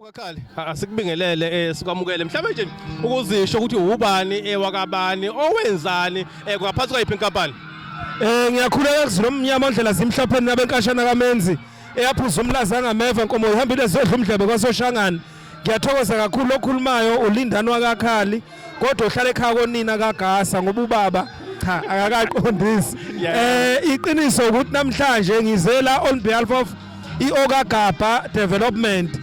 Mfokakhali, asikubingelele sikwamukele. Mhlawumbe nje ukuzisho ukuthi ubani ewakabani owenzani ngaphansi kwayiphi inkampani? Ngiyakhuleka kuzulu omnyama ondlela zimhlophe nabenkashana kaMenzi eyaphuza umlaza ngameva nkomo ihambile zodla umdlebe kwaSoshangane. Ngiyathokoza kakhulu okhulumayo uLindani wakaKhali kodwa uhlala ekhaya konina kaGasa ngoba ubaba cha akakaqondisi. Iqiniso ukuthi namhlanje ngizela on behalf of iOkagabha Development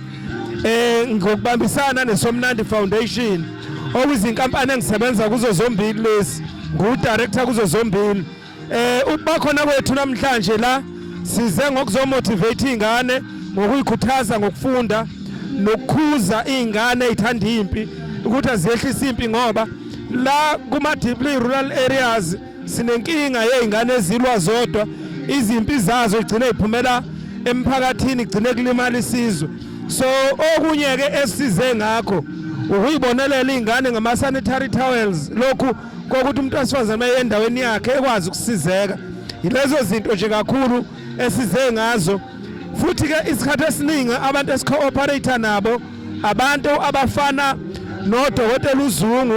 ngokubambisana neSomnandi Foundation okuyizinkampani engisebenza kuzo zombili lezi, ngu-director kuzo zombili. Ukuba khona kwethu namhlanje la size ngokuzomotivate izingane ngokuyikhuthaza ngokufunda nokukhuza izingane ezithanda impi ukuthi aziyehlise impi, ngoba la kuma deeply rural areas sinenkinga yezingane ezilwa zodwa, izimpi zazo igcine iphumela emphakathini, igcine kulimala isizwe. So okunye ke esize ngakho ukuyibonelela izingane ngama sanitary towels, lokhu kokuthi umuntu wesifazane maye endaweni yakhe ekwazi ukusizeka. Yilezo zinto nje kakhulu esize ngazo. Futhi ke isikhathi esiningi abantu esicooperate nabo abantu abafana nodokotela uZungu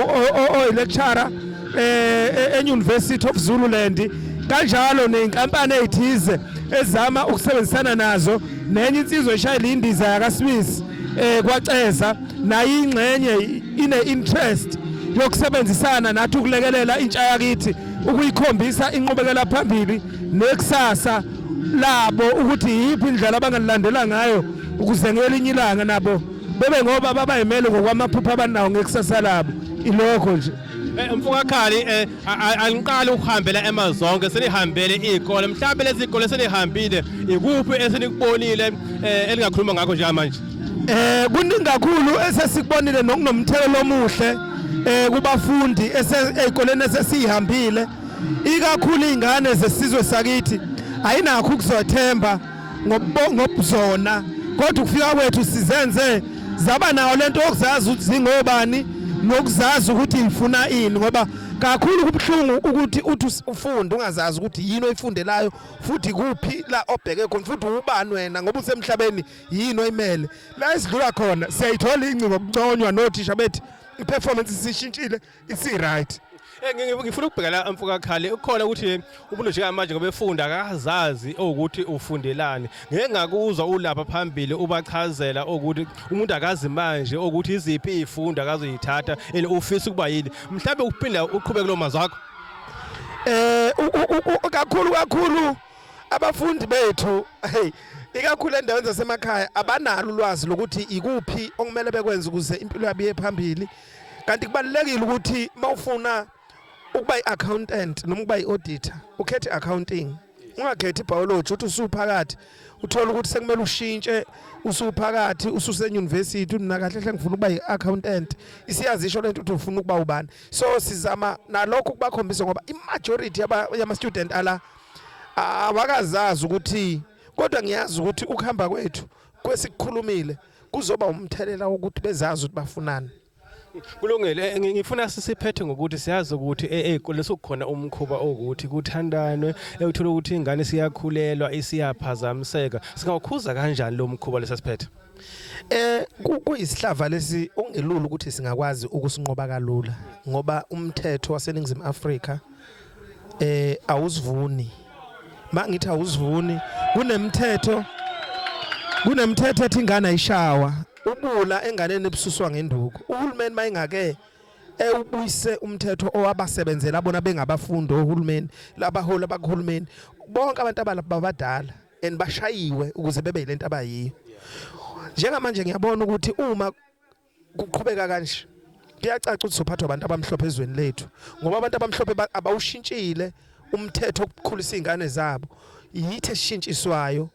oyi-lecturer e-University of Zululand, kanjalo nezinkampani ezithize ezama ukusebenzisana nazo, nenye insizwa eshayela indiza yakaSmith kwaceza nayo ingxenye ine interest yokusebenzisana nathi ukulekelela intsha yakithi ukuyikhombisa inqubekela phambili nekusasa labo, ukuthi yiphi indlela abangalilandela ngayo ukuze ngelinye ilanga nabo bebe ngoba babayimele ngokwamaphupho abanawo ngekusasa labo. Ilokho nje. Mfokakhali, aniqali ukuhambela emazonke, senihambele izikole. Mhlawumbe lezi zikole senihambile, ikuphi esenikubonile elingakhuluma ngakho njengamanje? Kuningi kakhulu esesikubonile nokunomthelela omuhle kubafundi ezikoleni esesihambile, ikakhulu izingane zesizwe sakithi ayinakho ukuzothemba ngobuzona, kodwa ukufika kwethu sizenze zaba nayo lento yokuzazi ukuthi zingobani nokuzazi ukuthi ngifuna ini, ngoba kakhulu kubuhlungu ukuthi uthi ufunde ungazazi ukuthi yini oyifundelayo futhi kuphi la obheke khona futhi ubani wena, ngoba usemhlabeni yini oyimele. La esidlula khona siyayithola ingcingo kunconywa nothisha bethi i-performance isishintshile, isi-right. Ngifuna ukubheka la, mfokakhali, ukhona ukuthi umuntu njengamanje ngoba efunda akazazi ukuthi ufundelani. Ngeke ngakuzwa ulapha phambili ubachazela ukuthi umuntu akazi manje ukuthi iziphi izifundo akazoyithatha and ufisa ukuba yini. Mhlawumbe ukuphinda uqhubeke kulo mazwi akho. Kakhulu kakhulu abafundi bethu, hey, ikakhulu endaweni zasemakhaya abanalo ulwazi lokuthi ikuphi okumele bekwenze ukuze impilo yabo iye phambili. Kanti kubalulekile ukuthi mawufuna ukuba i-accountant noma ukuba i-auditor ukhethe accounting, ungakhethi biology uthi usuphakathi uthola ukuthi sekumele ushintshe usuphakathi ususe-university, mina kahle hle ngifuna ukuba i-accountant, isiyazisho lento ukuthi ufuna ukuba ubani. So sizama nalokho ukubakhombisa, ngoba i-majority yama-student ala awakazazi ukuthi, kodwa ngiyazi ukuthi ukuhamba kwethu kwesikukhulumile kuzoba umthelela wokuthi bezazi ukuthi bafunani. Kulungile, ngifuna sisiphethe ngokuthi siyazi ukuthi ey'koleni sekukhona umkhuba okuthi kuthandanwe, uthola ukuthi ingane siyakhulelwa isiyaphazamiseka. Singawukhuza kanjani lo mkhuba lesasiphethe? Kuyisihlava lesi okungelula ukuthi singakwazi ukusinqoba kalula, ngoba umthetho waseNingizimu Afrika awusivuni. Mangithi awusivuni, kunemithetho ethi ingane ayishawa, ubula enganeni ebususwa ngenduku. Uhulumeni mayingake ewubuyise umthetho owabasebenzela bona bengabafundi, ohulumeni labaholi abakuhulumeni bonke abantu abalapha babadala and bashayiwe ukuze bebe yilento abayiyo njengamanje. Ngiyabona ukuthi uma kuqhubeka kanje kuyacaca ukuthi sophathwa abantu abamhlophe ezweni lethu, ngoba abantu abamhlophe abawushintshile umthetho wokukhulisa izingane zabo, yithi esishintshiswayo,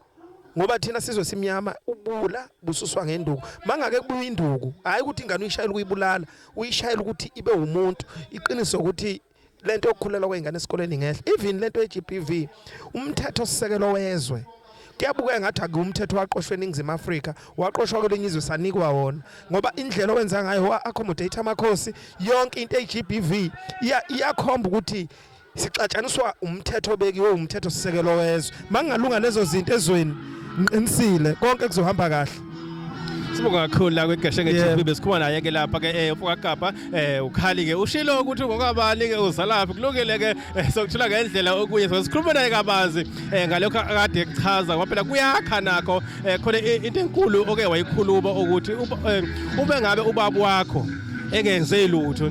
ngoba thina sizwe simnyama ubula bususwa ngenduku. Mangake kubuya induku, hayi ukuthi ingane uyishayela ukuyibulala, uyishayela ukuthi ibe umuntu. Iqiniso ukuthi lento yokukhulelwa kwezingane esikoleni ngehla, even lento ye-GBV, umthetho sisekelo wezwe kuyabukeka ngathi akuwumthetho waqoshwa eNingizimu Afrika, waqoshwa kwelinye izwe sanikwa wona, ngoba indlela owenza ngayo wa-accommodate amakhosi yonke into eyi-GBV iyakhomba ukuthi sixatshaniswa umthetho obekiwe umthetho sisekelo wezwe. Makungalunga lezo zinto ezweni, ngiqinisile konke kuzohamba kahle. Sibonga kakhulu la kwiGashenge Yeah. TV, besikhuluma naye ke lapha ke uFokakapa ukhali ke ushilo ukuthi ngokabani ke, uzalaphi. Kulungile ke, sokuthola ngendlela okunye, so sikhuluma naye kabanzi ngalokho akade ekuchaza, ngoba phela kuyakha nakho khona into enkulu oke wayikhuluma ukuthi ube ngabe ubaba wakho engenze lutho,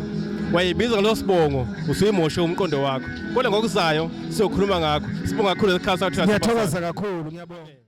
wayibiza ngalo sibongo, usuyimoshe umqondo wakho. Kodwa ngokuzayo siyokhuluma ngakho. Sibonga kakhulu isikhathi sakho. Ngiyathokoza kakhulu, ngiyabonga.